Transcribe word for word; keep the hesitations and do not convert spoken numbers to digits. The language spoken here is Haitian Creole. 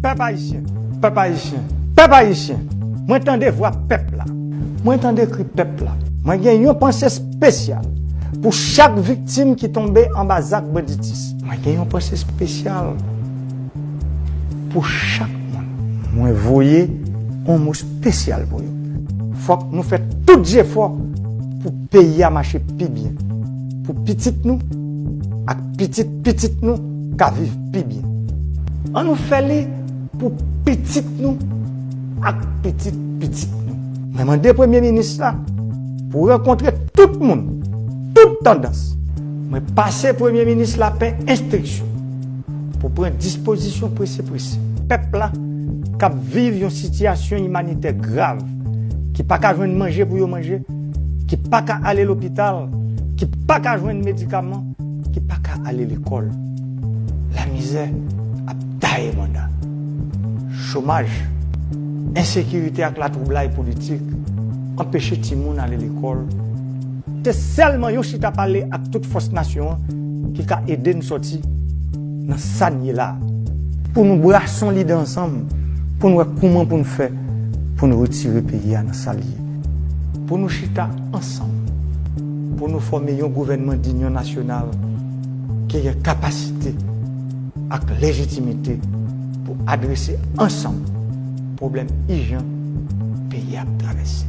Pèp ayisyen, pèp ayisyen, pèp ayisyen, mwen tande vwa pèp la. Mwen tande kri pèp la. Mwen gen yon panse espesyal pou chak viktim ki tonbe anba zak banditis. Mwen gen yon panse espesyal pou chak moun. Mwen voye yon mo espesyal pou yo. Fòk nou fè tout jefò pou peyi a mache pi byen. Pou pitit nou ak pitit pitit nou ka viv pi byen. An nou fè li pou pitit nou ak pitit pitit nou. Mwen mande premye minis la pou rankontre tout moun, tout tandans. Mwen pase premye minis la pen enstriksyon pou pran dispozisyon prese prese. Pèp la k ap viv yon sitiyasyon imanitè grav, ki pa ka jwenn manje pou yo manje, ki pa ka ale lopital, ki pa ka jwenn medikaman, ki pa ka ale lekòl. Lamizè ap taye banda. Chomaj, ensekirite ak latwoublay politik anpeche timoun ale lekòl. Se sèlman yon chita pale ak tout fòs nasyon an ki ka ede n sòti nan sa n ye la a. Pou nou brase yon lide ansanm, pou n wè kouman pou n fè pou n retire peyi a nan sa l ye. Pou nou chita ansanm, pou nou fòme yon gouvènman dinyon nasyonal ki gen kapasite ak lejitimite pou adrese ansanm pwoblèm ijan peyi a ap travèse.